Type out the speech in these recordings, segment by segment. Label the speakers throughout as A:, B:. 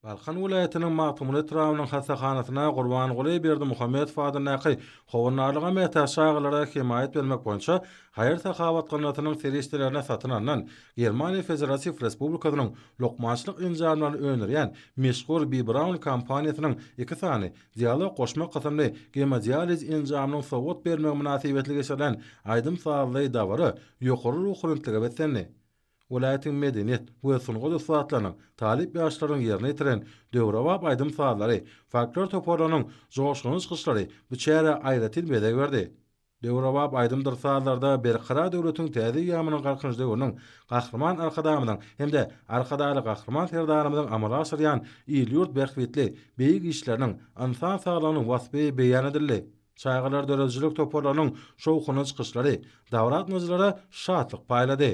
A: Balkan welaýatynyň Magtymguly etrabynyň hassahanasyna Gurbanguly Berdimuhamedow adyndaky Howandarlyga mätäç çagalara hemaýat bermek boýunça haýyr-sahawat gaznasynyň serişdelerine satyn alnan Germaniýa Federatiw Respublikasynyň lukmançylyk enjamlaryny öndürýän meşhur B. Braun kompaniýasynyň iki sany Dialog goşmak kysymly gemodializ enjamynyň sowgat bermegi mynasybetli geçirilen aýdym-sazly dabara ýokary ruhubelentlige beslendi. Welaýatyň medeniýet we sungat ussatlarynyň, talyp ýaşlaryň ýerine ýetiren döwrebap aýdym-sazlary, folklor toparlarynyň joşgunly çykyşlary bu çärä aýratyn bezeg berdi. Döwrebap aýdymdyr sazlarda Berkarar döwletiň täze eýýamynyň Galkynyş döwrüniň Gahryman Arkadagymyzyň hem-de Arkadagly Gahryman Serdarymyzyň amala aşyrýan il-ýurt bähbitli beýik işleriniň, ynsan saglygynyň waspy beýan edildi. Çagalar döredijilik toparlarynyň şowhunly çykyşlary dabara gatnaşyjylara şatlyk paýlady.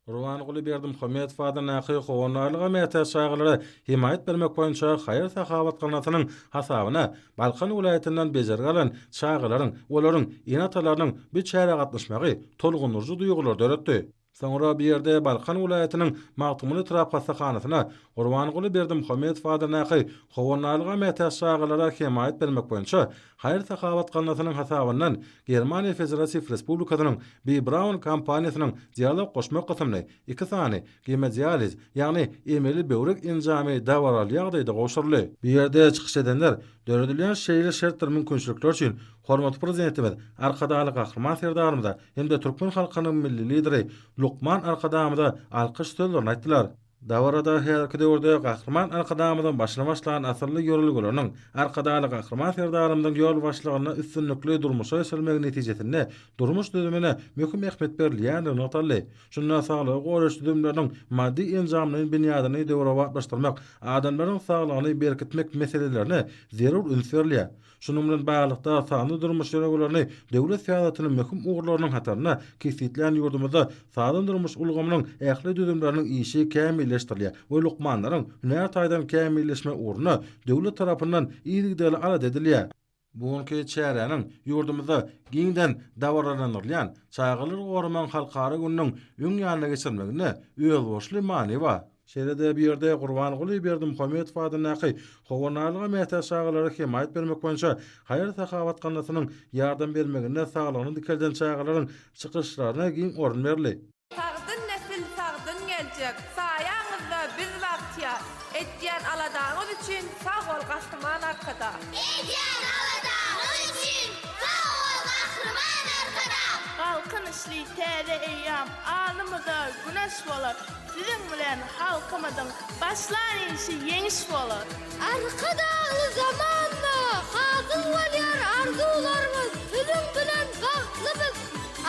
A: Gurbanguly Berdimuhamedow adyndaky Howandarlyga mätäç çagalara hemaýat bermek boýunça haýyr-sahawat gaznasynyň hasabyna Balkan welaýatyndan bejergi alan çagalaryň, olaryň ene-atalarynyň bu çärä gatnaşmagy tolgundyryjy duýgulary döretdi. Soňra bu ýerde Balkan welaýatynyň Magtymguly etrap hassahanasyna Gurbanguly Berdimuhamedow adyndaky Howandarlyga mätäç çagalara hemaýat bermek boýunça haýyr-sahawat gaznasynyň hasabyndan Germaniýa Federatiw Respublikasynyň B. Braun kompaniýasynyň dialog goşmak kysymly iki sany gemodializ, ýagny emeli böwrek enjamy dabaraly ýagdaýda gowşuryldy. Bu ýerde çykyş edenler döredilýän şeýle şertdir mümkinçilikler üçin hormatly Prezidentimiz Arkadagly Gahryman Serdarymyza hem-de türkmen halkynyň Milli Lideri lukman Arkadagymyza alkyş sözlerini aýtdylar. Dabarada häzirki döwürde Gahryman Arkadagymyzyň başyny başlan asylly ýörelgeleriniň Arkadagly Gahryman Serdarymyzyň ýolbaşçylygynda üstünlikli durmuşa geçirilmegi netijesinde durmuş düzümine möhüm ähmiýet berilýändigi nygtaldy. Şunda saglygy goraýyş düzümleriniň maddy-enjamlaýyn binýadyny döwrebaplaşdyrmak, adamlaryň saglygyny berkitmek meselelerine zerur üns berilýär. Şunuň bilen baglylykda, sanly durmuş ýörelgelerini döwlet syýasatynyň möhüm ugurlarynyň hatarynda kesgitlän ýurdumyzda sanly durmuş ulgamynyň ähli düzümleriniň işi kämilleşdirilýär we lukmanlaryň hünär taýdan kämilleşmegi ugrunda döwlet tarapyndan yzygiderli alada edilýär. Bu günki çäräniň ýurdumyzda giňden dabaralandyrylýan Çagalary goramagyň halkara gününiň öň ýanynda geçirilmeginde özboluşly many bar. Şeýle-de bu ýerde Gurbanguly Berdimuhamedow adyndaky Howandarlyga mätäç çagalara hemaýat bermek boýunça haýyr-sahawat gaznasynyň ýardam bermeginde saglygyny dikelden çagalaryň çykyşlaryna giň orun berildi.
B: Sagdyn nesil, sagdyn geljek, Saýaňyzda biz bagtyýar. Edýän aladaňyz üçin sag bol Gahryman Arkadag!
C: Edýän aladaňyz üçin sag bol Gahryman Arkadag!
D: Galkynyşly täze eýýam alnymyza güneş bolar. Siziň bilen halkymyzyň başlan işi ýeňiş bolar.
C: Arkadagly zamanda hasyl bolýar arzuwlarymyz, Siziň bilen bagtly biz,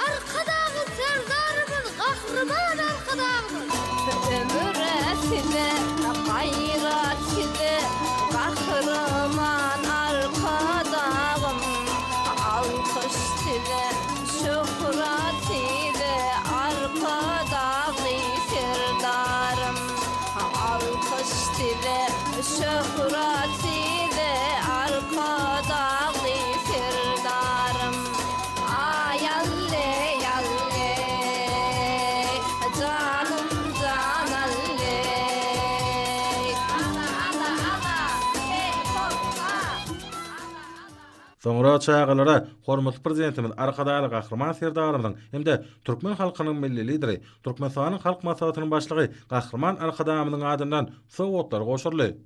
C: Arkadagly Serdarymyz, Gahryman Arkadagymyz!
E: Ömür size, gaýrat size, Gahryman Arkadagym! Alkyş size, Şöhrat size Arkadagly Serdarym Alkyş size Şöhrat size Arkadagly Serdarym Aý alle alle Janym jan alle Ala ala ala Hey hop ha Ala ala.
A: Soňra çagalara hormatly Prezidentimiz Arkadagly Gahryman Serdarymyzyň hem-de türkmen halkynyň Milli Lideri, Türkmenistanyň Halk Maslahatynyň Başlygy Gahryman Arkadagymyzyň adyndan sowgatlar gowşuryldy.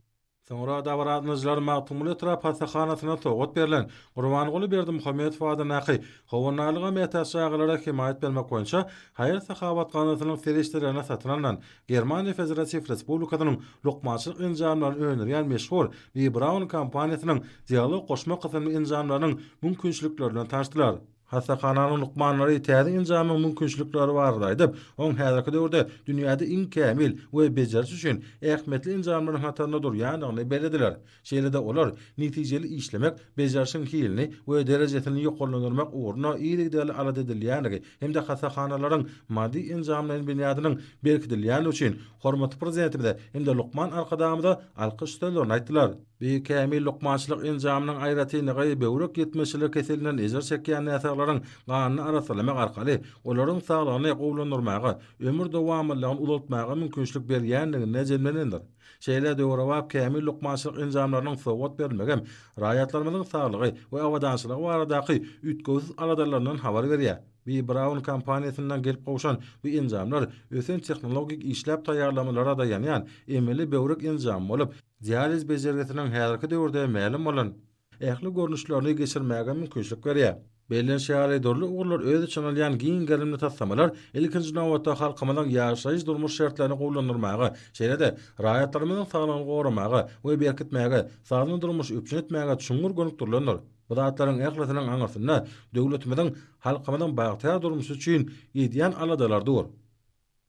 A: Soňra dabara gatnaşyjylar Magtymguly etrap hassahanasyna sowgat berlen Gurbanguly Berdimuhamedow adyndaky Howandarlyga mätäç çagalara hemaýat bermek boýunça haýyr-sahawat gaznasynyň serişdelerine satyn alnan Germaniýa Federatiw Respublikasynyň lukmançylyk enjamlaryny öndürýän meşhur B. Braun kompaniýasynyň Dialog goşma kysymly enjamlarynyň mümkinçilikleri bilen tanyşdylar. Hassahananyň lukmanlary täze enjamyň mümkinçilikleri barada aýdyp, oň häzirki döwürde dünýäde iň kämil we bejeriş üçin ähmiýetli enjamlaryň hatarynda durýandygyny bellediler. Şeýle-de olar netijeli işlemek, bejerişiň hilini we derejesini ýokarlandyrmak ugrunda yzygiderli alada edilýändigi hem-de hassahanalaryň maddy-enjamlaýyn binýadynyň berkidilýändigi üçin hormatly Prezidentimize hem-de lukman Arkadagymyza alkyş sözlerini aýtdylar. Bu kämil lukmançylyk enjamynyň aýratynlygy böwrek ýetmezçiligi keselinden ejir çekýän näsaglaryň ganyny arassalamak arkaly olaryň saglygyny gowulandyrmaga, ömür dowamlylygyny uzaltmaga mümkinçilik berýänliginde jemlenendir. Şeýle döwrebap kämil lukmançylyk enjamlarynyň sowgat berilmegi hem raýatlarymyzyň saglygy we abadançylygy baradaky üýtgewsiz aladalaryndan habar berýär. B. Braun kompaniýasyndan gelip gowşan bu enjamlar ösen tehnologik işläp taýýarlamalara daýanýan emeli böwrek enjamy bolup, dializ bejergisiniň häzirki döwürde mälim bolan ähli görnüşlerini geçirmäge mümkinçilik berýär. Bellenişi ýaly, dürli ugurlary öz içine alýan giň gerimli taslamalar ilkinji nobatda halkymyzyň ýaşaýyş-durmuş şertlerini gowulandyrmaga, şeýle-de raýatlarymyzyň saglygyny goramaga we berkitmäge, sagdyn durmuşy üpjün etmäge çuňňur gönükdirilendir. Bu zatlaryň ählisiniň aňyrsynda döwletimiziň halkymyzyň bagtyýar durmuşy üçin edýän aladalary dur.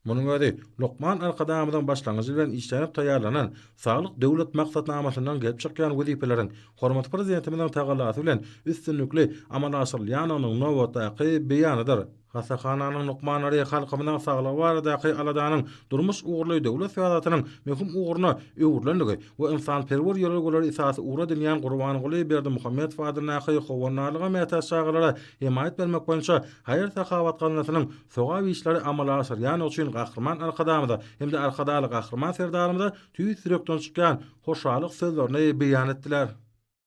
A: Munuň özi lukman Arkadagymyzyň başlangyjy bilen işlenip taýýarlanan Saglyk Döwlet maksatnamasyndan gelip çykýan wezipeleriň hormatly Prezidentimiziň tagallasy bilen üstünlikli amala aşyrylýandygynyň nobatdaky beýanydyr. Hassahananyň lukmanlary halkymyzyň saglygy baradaky aladanyň durmuş ugurly döwlet syýasatynyň möhüm ugruna öwrülendigi we ynsanperwer ýörelgeleri esasy ugur edinýän Gurbanguly Berdimuhamedow adyndaky Howandarlyga mätäç çagalara hemaýat bermek boýunça haýyr-sahawat gaznasynyň sogap işleri amala aşyrýandygy üçin Gahryman Arkadagymyza hem-de Arkadagly Gahryman Serdarymyza tüýs ýürekden çykýan hoşallyk sözlerini beýan etdiler.